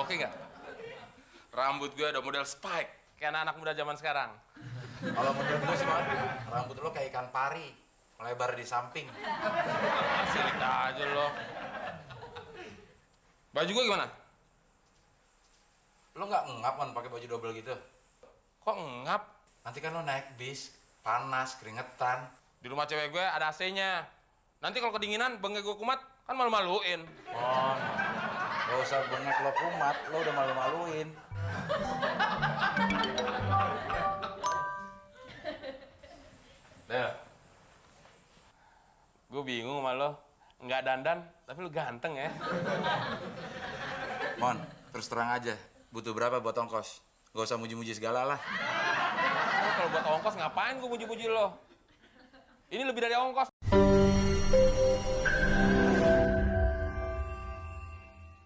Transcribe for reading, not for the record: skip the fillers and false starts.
Oke nggak? Rambut gue ada model spike, kayak anak muda zaman sekarang. Kalau menurut gue sih, rambut lo kayak ikan pari, melebar di samping. Silik aja lo. Baju gue gimana? Lo nggak ngap kan pakai baju double gitu? Kok ngap? Nanti kan lo naik bis, panas, keringetan. Di rumah cewek gue ada AC-nya. Nanti kalau kedinginan, bengek gue kumat, kan malu-maluin. Oh, gak usah bengek lo kumat, lo udah malu-maluin. Del, gue bingung sama lo. Nggak dandan, tapi lo ganteng ya. Mon, terus terang aja, butuh berapa buat ongkos? Gak usah muji-muji segala lah. Kalau buat ongkos ngapain gue muji-muji lo? Ini lebih dari ongkos.